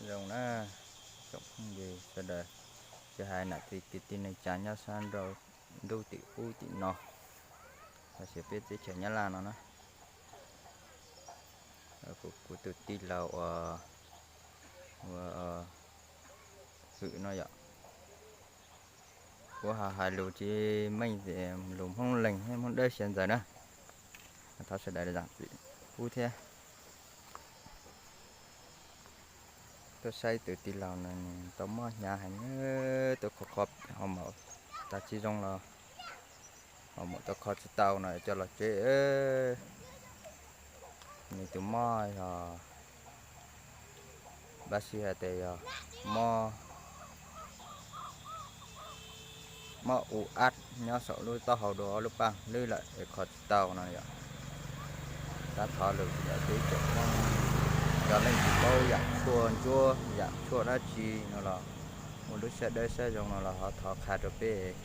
Zoo na, tsoom phooj ywg sawv daws, tsis hais nam txiv kwv tij neej tsa nyob sab nraud, ntuj tim ub tim no, los sis peb teb chaws Nyab Laj no na. Kuv, kuv tus tij laug uas, uas Hwm no yom. Kuv ho hais lus tsis meej, lus Hmoob Leeg thiab Hmoob Dawb Xya Ntxawm na, thov sawv daws zam txim pub thiab. Tuaj saib tus tij laug no nws tau mob hnyav heev, tuaj kho kho ho maum tau tsis zoo los ho maum tau kho tsis tau no coj los tsev. Nws tus mob yog, npaj siab hais tias yog mob, mob u ab nyob saum lub taub hau dua ob lub paj hlwb lawm es kho tsis tau no yom. Tab thov lus rau peb tsoom Hmoob, yog leej twg paub yam tshuaj ntsuab yam tshuaj dab tsi no los, muaj lub siab dawb siab zoo no los ho thov qha rau peb.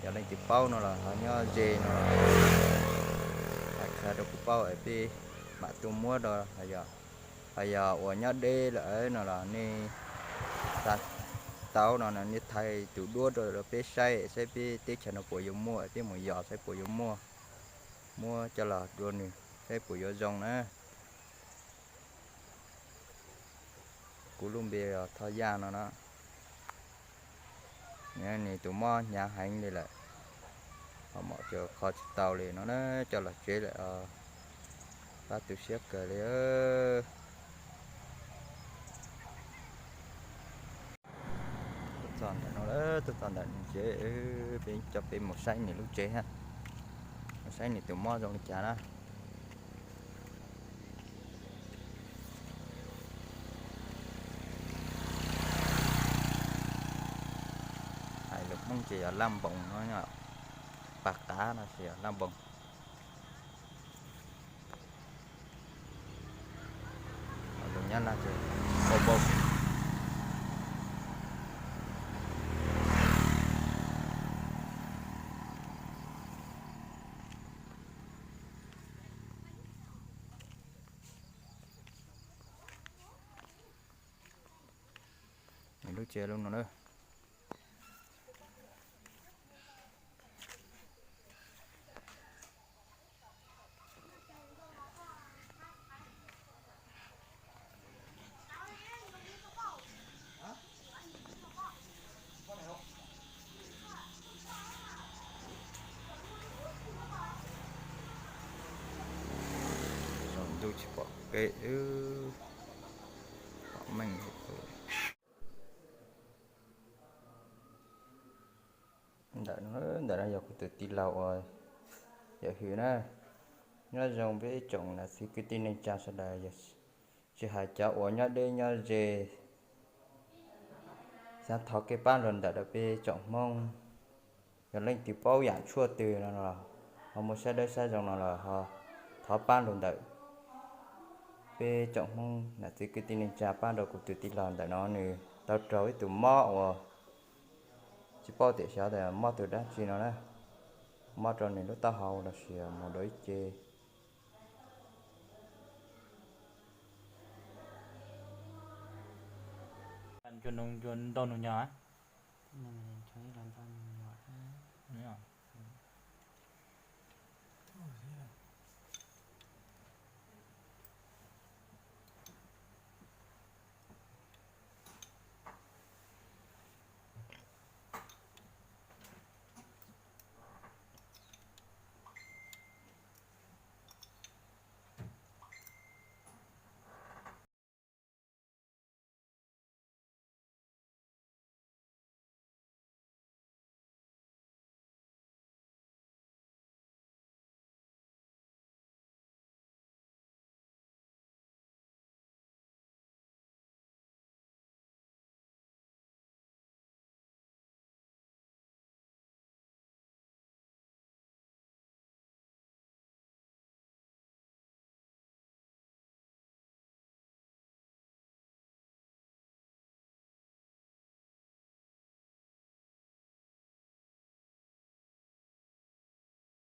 Yog leej twg paub no los ho nyob ze no los qha rau kuv paub es peb mam tuaj muab rau. Ho yog uas nyob deb lawm no los nej xa tau no nej thaij tus duab rau peb saib, saib peb teb chaws no puas yuav muaj, peb mus yos saib puas yuav muaj, muab coj los dua nws saib puas yuav zoo na. Kuv lub npe Thoj Yaj no na. Nws tus mob hnyav heev li lawm, ho maum ces kho tsis tau li no na, coj los tsev lawm. Pab tu siab kawg li. Tuaj txog ntawm no, tuaj txog ntawm nws tsev, peb coj peb mus saib nws lub tsev ha, mus saib nws tus mob zoo li cas na. Hais lus Hmoob ces yog laj npoos no, pas qav no ces yog laj npoos. Lus Nyab Laj ces ua npoos. Lub tsev lub no na. Ntuj tsis pom kev, pom meej. Ntawm no, ntawm no yog kuv tus tij laug uas yawm Hwm na. Nyob zoo peb tsoom niam txiv kwv tij neej tsa sawv daws, tsis hais cov uas nyob deb nyob ze, xav thov kev pab nrog ntawm rau peb tsoom Hmoob. Yog leej twg paub yam tshuaj twg no los, ho muaj siab dawb siab zoo no los ho thov pab nrog ntawm peb tsoom Hmoob niam txiv kwv tij neej tsa pab nrog kuv tus tij laug ntawm no, nws tau raug ib tug mob uas tsis paub tias xyov tias mob tus dab tsi no na, mob rau nws lub taub hau los sis mus rau ib ce. Ntau nus nyog.